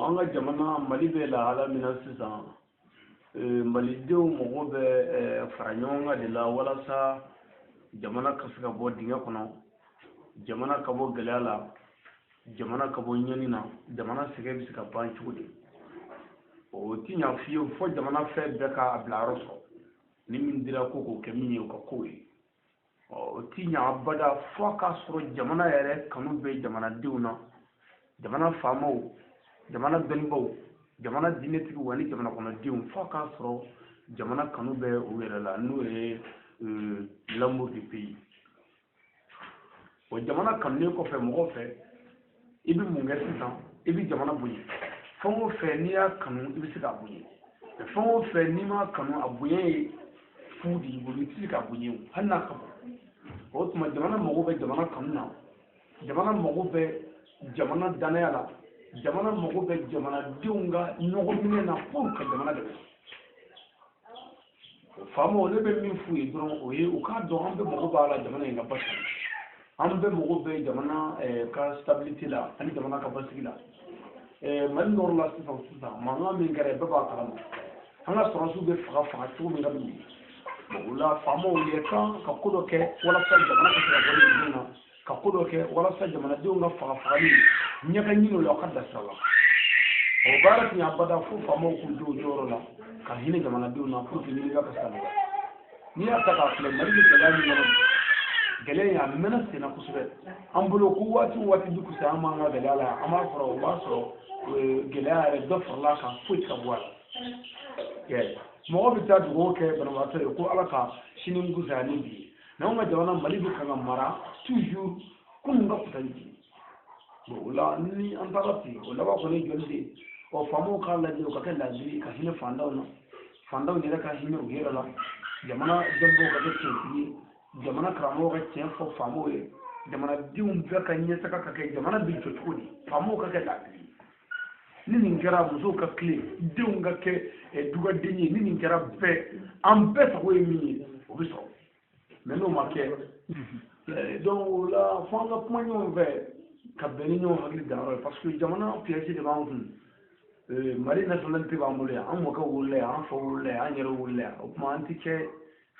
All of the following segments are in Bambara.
An ka jamana Mali bɛ lahala min na sisan, malidenw mago bɛ fara ɲɔgɔn kan de la walasa jamana ka se ka bɔ dingɛ kɔnɔ, jamana ka bɔ gɛlɛya la, jamana ka bɔ ɲɛni na, jamana sɛgɛn bɛ se ka ban cogo di? O ti ɲa fiyewu fo jamana fɛn bɛɛ k'a bila yɔrɔ sɔrɔ. Ni min dira ko k'o kɛ min ye, o ka k'o ye. O ti ɲa abada fo k'a sɔrɔ jamana yɛrɛ kanu bɛ jamanadenw na, jamana faamaw, jamana dɔnnibaw, jamana diinɛtigiw ani jamana kɔnɔdenw, fo k'a sɔrɔ jamana kanu bɛ u yɛrɛ la, n'o ye l'amour du pays. O jamana kanunen kɔfɛ mɔgɔw fɛ, i bɛ mun kɛ sisan? I bɛ jamana bonya. Fɛn o fɛn n'i y'a kanu, i bɛ se k'a bonya. Fɛn o fɛn n'i m'a kanu, a bonya ye fu de y'i bolo, i tɛ se k'a bonya o, hali n'a ka bon. O tuma jamana mago bɛ jamana kanu na, jamana mago bɛ jamana danaya la, jamana mago bɛ jamanadenw ka ɲɔgɔn minɛ na pour ka jamana dɛmɛ. Faamaw, ne bɛ min f'u ye dɔrɔn, o ye u k'a dɔn an bɛɛ mago b'a la jamana in ka basigi, an bɛɛ mago bɛ jamana ka stabilité la ani jamana ka basigi la. Mali nord la sisan sisan, mankan min kɛra, bɛɛ b'a kalama, an ka sɔrɔdasiw bɛ faga faga cogo min ka d'u ye. O la faamaw yɛ kan ka ko dɔ kɛ walasa jamana ka se ka bɔ nin na, ka ko dɔ kɛ walasa jamanadenw ka faga fagali ɲɛ ka ɲini o la, o ka da sira la. O baara tun y'abada fo faamaw k'u jɔ u jɔyɔrɔ la ka hinɛ jamanadenw na pour que ɲininkali ka se ka nɔgɔya. N'i y'a ta k'a filɛ, Mali bɛ gɛlɛya min kɔnɔ, gɛlɛya in a mɛnna sen na kosɛbɛ an bolo. Ko waati o waati bi kusa an b'an ka gɛlɛya la, an b'a sɔrɔ o b'a sɔrɔ gɛlɛya yɛrɛ dɔ farala a kan, foyi tɛ ka bɔ a la. Mɔgɔ bɛ taa dugawu kɛ banabaatɔ ye ko Ala ka sini kusaya ni bi ye. Mais anw ka jamana Mali bɛ kan ka mara toujours kunun ka kusa ni bi. Bon, o la ni an taara ten, o laban kɔni ye joli de ye? Ɔ, faamaw k'a lajɛ, u ka kɛ laadiri, ka hinɛ fantanw na, fantanw yɛrɛ ka hinɛ u yɛrɛ la, jamana dɔnnibaw ka kɛ tiɲɛtigi ye, jamana karamɔgɔw ka tiɲɛ fɔ faamaw ye, jamanadenw bɛɛ ka ɲɛtaga ka kɛ. Jamana bɛ jɔ cogo di? Faamaw ka kɛ laadiri ye. Ni nin kɛra, musow ka tilen, denw ka kɛ dugaden ye. Ni nin kɛra, bɛɛ, an bɛɛ sago ye min ye, o bɛ sɔrɔ. Mais n'o ma kɛ, donc o la fo an ka kuma ɲɔgɔn fɛ ka bɛn ni ɲɔgɔn hakili danyɔrɔ ye, parce que jamana piège de b'an kun. Mali nationalité b'an bolo yan, an mɔkɛ wolola yan, an fa wolola yan, an yɛrɛ wolola yan. O tuma an ti kɛ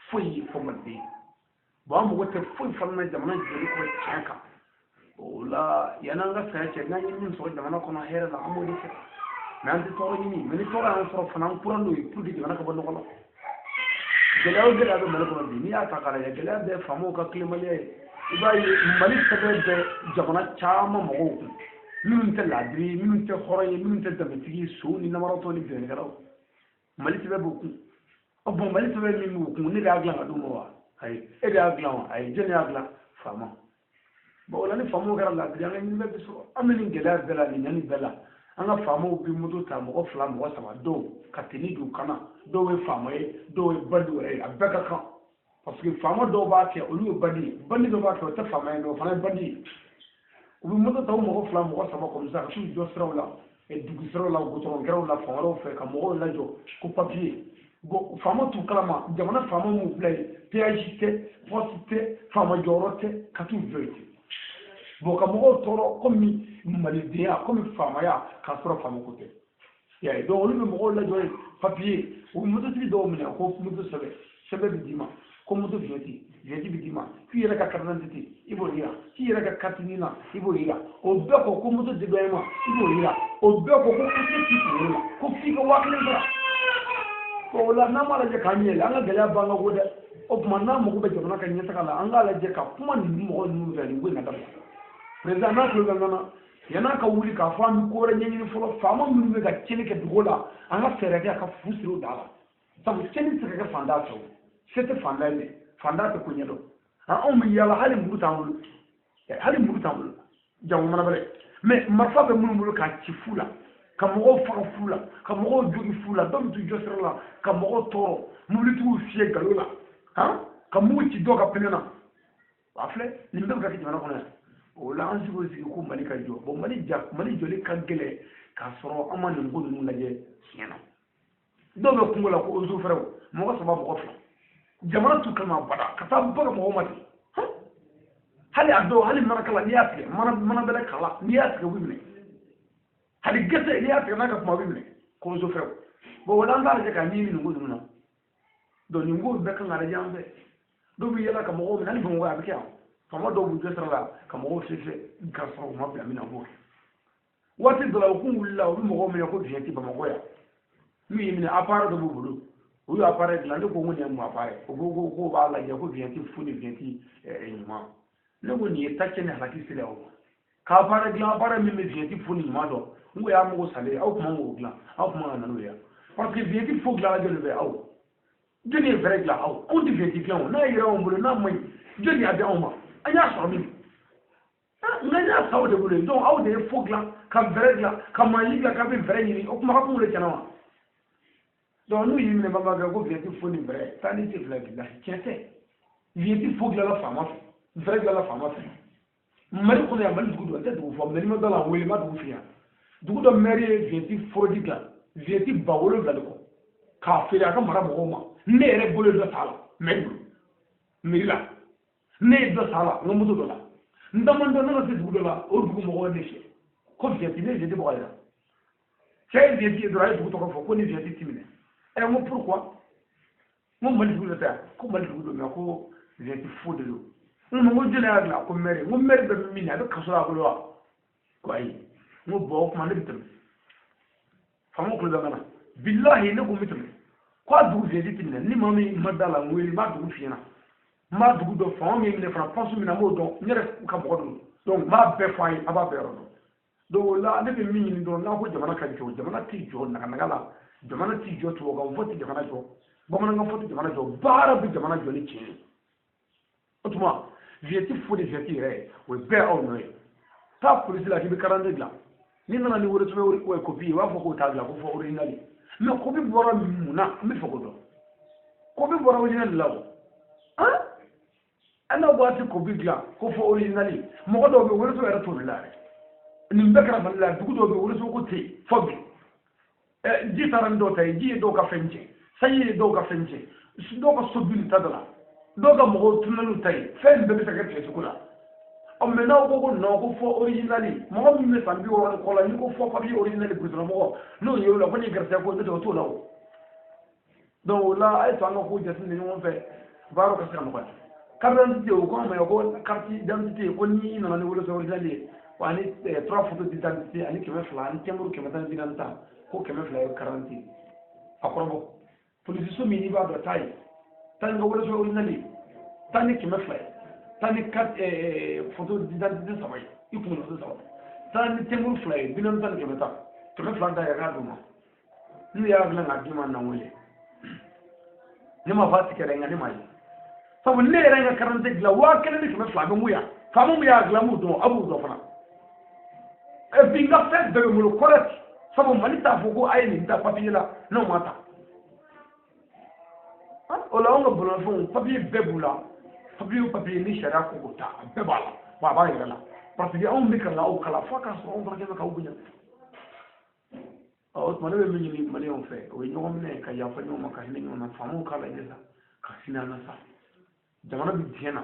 foyi ye fo maliden. Bon, an mago tɛ foyi fana na jamana jɔli kɔ tiɲɛ kan. O la yan'an ka saya cɛ, n'an ye min sɔrɔ jamana kɔnɔ hɛrɛ la, an b'o de fɛ. Mais an tɛ tɔɔrɔ ɲini. Mais ni tɔɔrɔ y'an sɔrɔ fana, an kura n'o ye pour que jamana ka bɔ nɔgɔ la. Gɛlɛya o gɛlɛya bɛ Mali kɔnɔ bi, n'i y'a ta k'a lajɛ, gɛlɛya bɛɛ faamaw ka tilenbaliya ye. I b'a ye Mali sɛbɛn bɛ jamana caman mɔgɔw kun, minnu tɛ laadiri, minnu tɛ hɔrɔn ye, minnu tɛ danbetigi ye, sow ni namaratɔw ni bɛnnikɛlaw, Mali sɛbɛn b'u kun. Ɔ bon, Mali sɛbɛn min b'u kun, ne de y'a dilan ka d'u ma wa? Ayi, e de y'a dilan wa? Ayi, jɔn de y'a dilan? Faama. Bon, o la ni faamaw kɛra laadiri, an ka ɲini bɛɛ bɛ sɔrɔ. An bɛ nin gɛlɛya bɛɛ la, nin ɲani bɛɛ la, an ka faamaw bɛ moto ta, mɔgɔ fila, mɔgɔ saba, dɔw ka tenue don kan na, dɔw ye faama ye, dɔw ye bandit wɛrɛ ye. A bɛɛ ka kan, parce que faama dɔw b'a kɛ, olu ye bandit ye, bandit dɔw b'a kɛ, o tɛ faama ye, mais o fana ye bandit ye. U bɛ moto ta, u mɔgɔ fila, mɔgɔ saba, comme ça, ka t'u jɔ siraw la, dugu siraw la, goudron kɛrɛw la, fan wɛrɛw fɛ, ka mɔgɔw lajɔ ko papier. Bon, faama t'u kalama, jamana faama m'u bila yen, péage tɛ, poste tɛ, faama jɔyɔrɔ tɛ, ka t'u jɔ yen ten. Bon, ka mɔgɔw tɔɔrɔ komi malidenya, komi faamaya, k'a sɔrɔ faama ko tɛ. Y'a ye? Donc olu bɛ mɔgɔw lajɔ yen papier. U bɛ mototigi dɔw minɛ ko moto sɛbɛn, sɛbɛn bɛ d'i ma, ko moto vignette, vignette bɛ d'i ma, k'i yɛrɛ ka carte d'identité, i b'o yira, k'i yɛrɛ ka carte NINA, i b'o yira. O bɛɛ kɔ, ko moto dédouanement, i b'o yira. O bɛɛ kɔ, ko cachet t'i kunkolo la, ko f'i ka 1000 sara. Bon, o la n'an m'a lajɛ k'an ɲɛ yɛlɛ, an ka gɛlɛya b'an ka ko dɛ. O tuma n'an mago bɛ jamana ka ɲɛtaga la, an k'a lajɛ ka kuma nin mɔgɔ ninnu fɛ, nin ko in ka dabila. Président n'a tulo bɛ n na, yann'a ka wuli k'a fɔ an bɛ ko wɛrɛ ɲɛɲini fɔlɔ, faama minnu bɛ ka tiɲɛni kɛ dugu la, an ka fɛɛrɛ kɛ ka fu siri o da la, sabu tiɲɛni tɛ se ka kɛ fantan fɛ. O se tɛ fantan ye dɛ, fantan tɛ ko ɲɛdɔn. Anw bɛ yaala, hali muru t'an bolo, hali muru t'an bolo, jango mana bɛrɛ. Mais marifa bɛ minnu bolo k'a ci fu la, ka mɔgɔw faga fu la, ka mɔgɔw jogi fu la, dɔw bɛ t'u jɔ sira la ka mɔgɔw tɔɔrɔ, mobilitigiw fiyɛ nkalon la, han, ka mugu ci dɔw ka pneu na. A filɛ, nin bɛɛ bɛ ka kɛ jamana kɔnɔ yan. O la an sigi o sigi ko Mali ka jɔ. Bon, Mali ja, Mali jɔli ka gɛlɛn k'a sɔrɔ an ma nin ko ninnu lajɛ tiɲɛ na. Dɔw bɛ kungo la ko ozo fɛrɛw, mɔgɔ saba, mɔgɔ fila, jamana t'u kalama bada, ka taa baga mɔgɔw ma ten. Hali a dɔw, hali mana kala, n'i y'a tigɛ, mana bɛlɛ kala, n'i y'a tigɛ, u bɛ minɛ. Hali gese n'i y'a tigɛ n'a ka kuma, a bɛ minɛ kɔɲɔso fɛrɛw. Bon, o la an t'a lajɛ k'a ɲɛɲini nin ko ninnu na. Donc nin ko bɛɛ kan ka lajɛ an fɛ. Dɔw bɛ yala ka mɔgɔw minɛ, hali Bamakɔ a bɛ kɛ yan. Faama dɔw b'u jɔ sira la ka mɔgɔw fiyɛ ka sɔrɔ u ma bila min na, u b'o kɛ. Waati dɔ la, u kun wulila, u bɛ mɔgɔw minɛ ko vignette Bamakɔ yan. N'u y'i minɛ, appareil dɔ b'u bolo, u y'o appareil dilan. Ne ko n ko nin ye mun appareil? U ko k'o b'a lajɛ ko vignette fu ni vignette ɲuman. Ne ko nin ye tacɛ ni halaki sira ye o ma ka appareil dilan, appareil min bɛ vignette fu ni ɲuman dɔn. N ko y'a mago salen, aw tun man k'o dilan, aw tun man ka na n'o ye yan, parce que vignette faux dilanna jɔn de fɛ? Aw jɔnni ye vrai dilan? Aw anw tɛ vignette dilan o, n'a yɛrɛ anw bolo, n'a ma ɲi, jɔnni y'a di anw ma? An y'a sɔrɔ min, nka n y'a sa aw de bolo. Donc aw de ye faux dilan ka vrai dilan, ka mansin dilan k'a bɛ vrai ɲini. O kuma ka kunkolo tiɲɛna wa? Donc n'u y'i minɛ, balimakɛ, ko vignette faux ni vrai, taa ni tɛ fila bilahi, tiɲɛ tɛ. Vignette faux dilanna faama fɛ, vrai dilanna faama fɛ. Mali kɔnɔ yan, Mali dugu dɔ, n tɛ dugu fɔ, mɛ ni ma dɔ la n wele, n ma dugu f'i ɲɛna. Dugu dɔ maire ye vignette fraude dilan, vignette 7000 de kɔ k'a feere a ka mara mɔgɔw ma. Ne yɛrɛ bolo ye dɔ ta a la, maire bolo, mairie la, ne ye dɔ ta a la, n ka moto dɔ la. N damadɔ nana se dugu dɔ la, o dugu mɔgɔw ne fiyɛ ko vignette, ne ye vignette bɔ ka yira. Cɛ ye vignette ye dɔrɔn, a ye dugu tɔgɔ fɔ ko ni vignette ti minɛ. Ɛ, n ko pourquoi? N ko Mali dugu dɔ tɛ yan? Ko Mali dugu dɔ, mɛ ko vignette faux de don. N ko jɔnni y'a dilan? Ko maire. N ko maire bɛ min a bɛ kaso la a bolo wa? Ko ayi. N ko bon, o tuma ne bɛ tɛmɛ. Faamaw kulo bɛ n na, bilahi, ne ko n bɛ tɛmɛ ko a dugu vignette ti minɛ. Ni maa min ma da la, n wele, n b'a dugu f'i ɲɛna. N b'a dugu dɔn, faama min minɛ fana, poste min na, n b'o dɔn, n yɛrɛ ka mɔgɔ don. Donc n b'a bɛɛ fɔ an ye, a b'a bɛɛ yɔrɔ dɔn. Donc o la, ne bɛ min ɲini dɔrɔn, n'a ko jamana ka jɔ, jamana tɛ jɔ naganaga la, jamana tɛ jɔ tubabukan fɔ tɛ jamana jɔ, bamanankan fɔ tɛ jamana jɔ, baara bɛ jamana jɔ ni tiɲɛ ye. O tuma vignette faux de vignette yɛrɛ, o ye bɛɛ aw nɔ ye. Taa polisi la k'i bɛ carte dilan, n'i nana ni wolosɛbɛn copie ye, u b'a fɔ k'o t'a dilan, ko fɔ original. Mais copie bɔra mun na? N bɛ fɛ k'o dɔn. Copie bɔra original de la o. Han, an n'aw ko a tɛ copie dilan, ko fɔ original. Mɔgɔ dɔw bɛ yen, wolosɛbɛn yɛrɛ t'olu la yɛrɛ. Nin bɛɛ kɛra Mali la. Dugu dɔw bɛ yen, wolosɛbɛn ko tɛ yen fɔ bi. Ji taara ni dɔw ta ye, ji ye dɔw ka fɛn tiɲɛ, sanji ye dɔw ka fɛn tiɲɛ, dɔw ka so bin ta dɔ la, dɔw ka mɔgɔw tununna ta ye. Fɛn bɛɛ bɛ se ka kɛ tigɛcogo la. Ɔ, mɛ n'aw ko ko non, ko fɔ original, mɔgɔ min bɛ san 60 ni kɔ la, n'i ko fɔ papier original, burusikɔnɔmɔgɔ n'o ye o la ko ni garisɛgɛ ko, n'o tɛ o t'o la o. Donc o la, a ye to an ka ko jateminɛ ɲɔgɔn fɛ, baaraw ka se ka nɔgɔya. Carte d'identité, o ko an ma ko carte d'identité, ko n'i nana ni wolosɛbɛn original ye, ani trois photos d'identité, ani 200, ani timbre 140 tan, ko 200 ye carte d'identité. A kɔrɔbɔ polisiso min n'i b'a dɔn, taa ye, taa ni ka wolosɛbɛn original ye, taa ni 200 ye, taa ni carte photo d'identité saba ye, i kunkolo photo saba, taa ni timbre fila ye, 40 ni 110, 200 da yɛrɛ k'a d'u ma. N'u y'a dilan k'a d'i ma, na n wele. Ne ma fɔ a tigɛ dɛ, nka ne ma ye, sabu ne yɛrɛ ye n ka carte dilan 1200, a bɛ mun yan? Faama min y'a dilan, n b'u dɔn, a b'u dɔn fana. Et puis n ka fɛn bɛɛ bɛ n bolo correct, sabu Mali t'a fɔ ko a ye nin ta papier la, n'o ma ta. O la, anw ka bolomafɛnw papier bɛɛ b'u la. Papier o papier ni sariya ko k'o ta, a bɛɛ b'a la, wa a b'a yɛrɛ la, parce que anw bɛ ka aw kala fo k'a sɔrɔ anw fana kɛ bɛ k'aw bonya. Ɔ, o tuma ne bɛ min ɲini maliyɛnw fɛ, o ye ɲɔgɔn minɛ, ka yafa ɲɔgɔn ma, ka hinɛ ɲɔgɔn na. Faamaw k'a lajɛ sa ka hinɛ an na sa. Jamana bɛ diɲɛ na,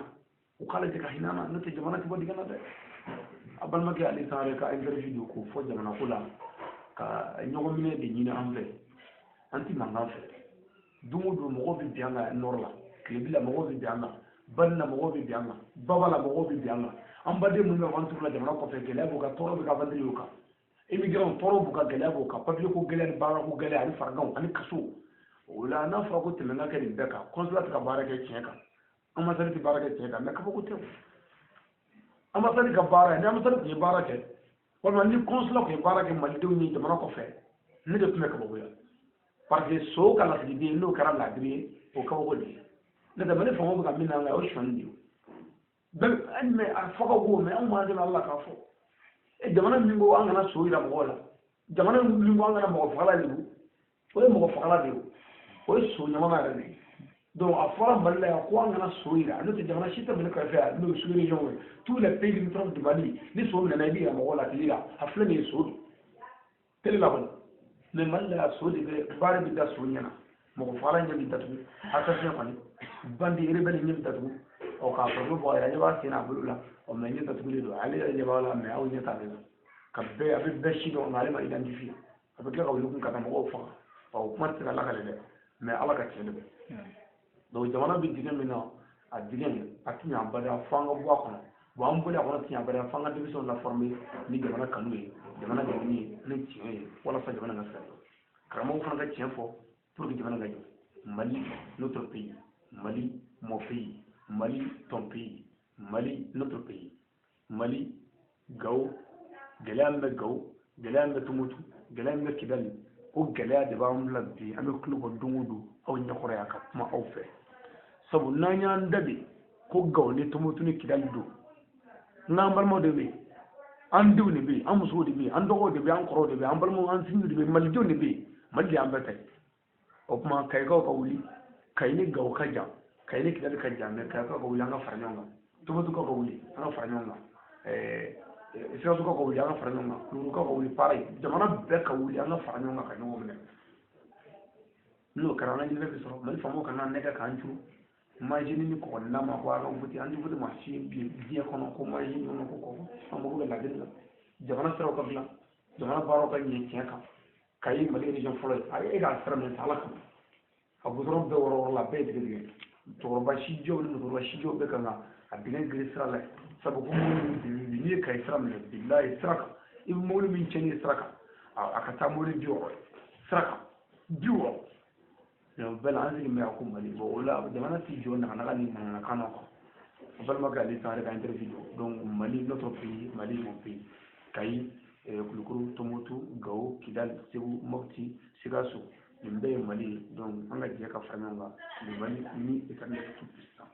u k'a lajɛ ka hinɛ an na, n'o tɛ jamana tɛ bɔ dingɛ na dɛ. A balimakɛ Ali Sangare ka interview don k'o fɔ jamana ko la, ka ɲɔgɔn minɛ de ɲini an fɛ. An ti mankan fɛ. Don o don mɔgɔw bɛ bin an kan nord la, tilebi la mɔgɔw bɛ bin an kan, bani la mɔgɔw bɛ bin an kan, baba la mɔgɔw bɛ bin an kan. An baden minnu bɛ aventure la jamana kɔfɛ, gɛlɛya b'u kan, tɔɔrɔ bɛ ka aventure y'o kan. Immigrant tɔɔrɔ b'u kan, gɛlɛya b'u kan, papier ko gɛlɛya ni baara ko gɛlɛya ani fariganw ani kaso. O la, n'a fɔra ko tɛmɛ ka kɛ nin bɛɛ kan, consulat tɛ ka baara kɛ tiɲɛ kan, ambassade tɛ baara kɛ tiɲɛ kan, mais kabako tɛ o. Ambassade ka baara, ni ambassade tun ye baara kɛ, walima ni consulat tun ye baara kɛ malidenw ye jamana kɔfɛ, ne de tun bɛ kabakoya, parce que so ka lasigiden n'o kɛra laadiri ye, o kabako de ye. Ne tɛ mali faamaw bɛ ka min na, o ye sɔnni de ye bɛɛ. Mais a fɔ ka go, mais anw m'an dɛmɛ Ala k'a fɔ. E, jamana min ko an kana so yira mɔgɔw la, jamana min ko an kana mɔgɔ fagala lebu, o ye mɔgɔ fagala de ye, o ye so ɲamana yɛrɛ de ye. Donc a fɔra Mali la yan ko an kana so yira, n'o tɛ jamana si tɛ Mali kɛrɛfɛ yan, n'o ye sous région ye, tous les pays limitrophes du Mali, ni so minɛna, i bɛ yira mɔgɔw la télé la, a filɛ nin ye, so don télé la kɔni. Mais Mali la yan, so de bɛ baara bɛ da so ɲɛna, mɔgɔ fagala ɲɛ bɛ datugu, assassin kɔni, bandit rebelle ɲɛ bɛ datugu. Ɔ, k'a sɔrɔ bɛ bɔ a yɛrɛ ɲɛ b'a sen n'a bolo la. Ɔ, mais ɲɛ datugulen don, ale yɛrɛ ɲɛ b'a la, mais aw ɲɛ t'ale la. Ka bɛɛ a bɛ bɛɛ si dɔn, nka ale ma identifier. A bɛ tila ka wuli kun ka taa mɔgɔw faga. O kuma tɛ se ka lakale dɛ, mais Ala ka tiɲɛ de bɛ. Donc jamana bɛ dingɛ min na, a dingɛ a ti ɲɛ abada fo an ka bɔ a kɔnɔ. Bon, an bɔlen a kɔnɔ ti ɲɛ abada fo an ka denmisɛnw la former ni jamana kanu ye, jamana dɛmɛni ye, ni tiɲɛ ye, walasa jamana ka se ka jɔ. Karamɔgɔw fana ka tiɲɛ fɔ pour que jamana ka jɔ. Mali, notre pays. Mali, mon pays. Mali, ton pays. Mali, notre pays. Mali, Gao, gɛlɛya min bɛ Gao, gɛlɛya min bɛ Tumutu, gɛlɛya min bɛ Kidali, o gɛlɛya de b'an bila bi an bɛ tulo bɔ don o don aw ɲɛkɔrɔ yan ka kuma aw fɛ. Sabu n'an y'an da de ko Gao ni Tumutu ni Kidali don, n'an balimaw de bɛ yen, an denw de bɛ yen, an musow de bɛ yen, an dɔgɔw de bɛ yen, an kɔrɔw de bɛ yen, an balimaw, an sinjiw de bɛ yen, malidenw de bɛ yen. Mali de y'an bɛɛ ta ye. O tuma Kayikaw ka wuli, Kayi ni Gawo ka jan, Kayi ni Kidali ka jan, mais Kayikaw ka wuli, an ka fara ɲɔgɔn kan. Tumutukaw ka wuli, an ka fara ɲɔgɔn kan. Sikasokaw ka wuli, an ka fara ɲɔgɔn kan. Kulukorokaw ka wuli, pareil. Jamana bɛɛ ka wuli, an ka fara ɲɔgɔn kan ka ɲɔgɔn minɛ. N'o kɛra, an ka ɲinifɛn bɛ sɔrɔ. Mali faamaw kana nɛgɛ k'an curu manzini ni kɔgɔ n'a ma ko a ka vote. An tɛ vote maa si bi diɲɛ kɔnɔ ko manzini kɔnɔ ko kɔgɔ. An mago bɛ ladili la, jamana siraw ka dilan, jamana baaraw ka ɲɛ tiɲɛ kan. Kayi, Mali région fɔlɔ ye, a ye e k'a sira minɛ Ala kama, a goudron bɛɛ wɔrɔ wɔrɔ la, bɛɛ ye tigɛ tigɛ. Cɛkɔrɔba sijɛw ni musokɔrɔba sijɛw bɛɛ kan ka a dingɛ gere sira la. Sabu ko mobili min bi, n'i ye Kayi sira minɛ, bilayi, sira kan, i bɛ mobili min tiɲɛni ye sira kan, a ka taa mobili 60 ye sira kan, 60. Mais o bɛɛ la, an sigilen bɛ yan ko Mali. Bon, o la jamana ti jɔ naganaga ni manamanakan na quoi. O balimakɛ ale Sangare ka interview don. Donc Mali, notre pays. Mali, mon pays. Kayi, Kulukoro, Tombouctou, Gao, Kidal, Segu, Mopti, Sikasso, nin bɛɛ ye Mali ye. Donc an ka jɛ ka fara ɲɔgɔn kan. Le Mali uni, éternel, tout puissant.